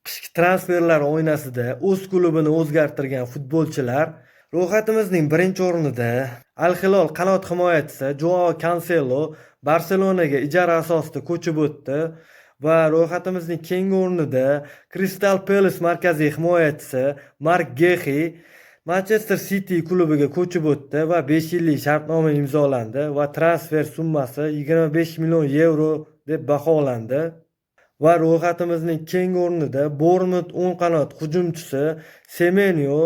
Qishki transferlar oynasida o'z klubini o'zgartirgan futbolchilar. Ro'yxatimizning birinchi o'rnida Al Hilol qanot himoyachisi Joao Cancelo Barselonaga ijara asosida ko'chib o'tdi va ro'yxatimizning keyingi o'rnida Crystal Palace markaziy himoyachisi Mark Gehi Manchester City klubiga ko'chib o'tdi va 5 yillik shartnoma imzolandi va transfer summasi 25 million yevro deb baholandi. Va ro'yxatimizning keyingi o'rnida Bournemouth o'ng qanot hujumchisi Semenyo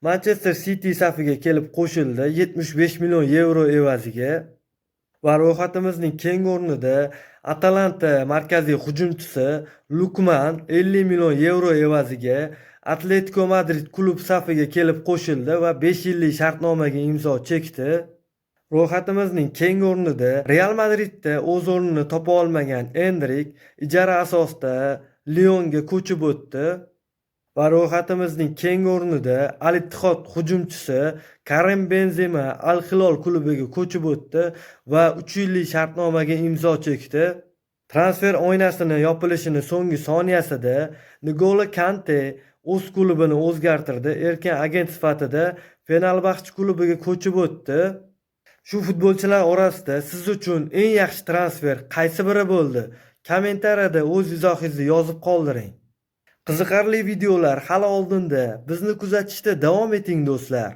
Manchester City safiga kelib qo'shildi 75 million yevro evaziga. Va ro'yxatimizning keyingi o'rnida Atalanta markaziy hujumchisi Lukman 50 million yevro evaziga Atletico Madrid klub safiga kelib qo'shildi va 5 yillik shartnomaga imzo chekdi. Ro'yxatimizning keyingi o'rnida Real Madridda o'z o'rnini topa olmagan Endrik ijara asosida Lyonga ko'chib o'tdi. Va ro'yxatimizning keyingi o'rnida Al Ittihod hujumchisi Karim Benzema Al Hilol klubiga ko'chib o'tdi va 3 yillik shartnomaga imzo chekdi. Transfer oynasini yopilishini so'nggi soniyasida Ngolo Kante o'z klubini o'zgartirdi. Erkin agent sifatida Fenerbahche klubiga ko'chib o'tdi. Shu futbolchilar orasida siz uchun eng yaxshi transfer qaysi biri bo'ldi? Kommentariyada o'z izohingizni yozib qoldiring. Qiziqarli videolar hali oldinda. Bizni kuzatishda davom eting, do'stlar.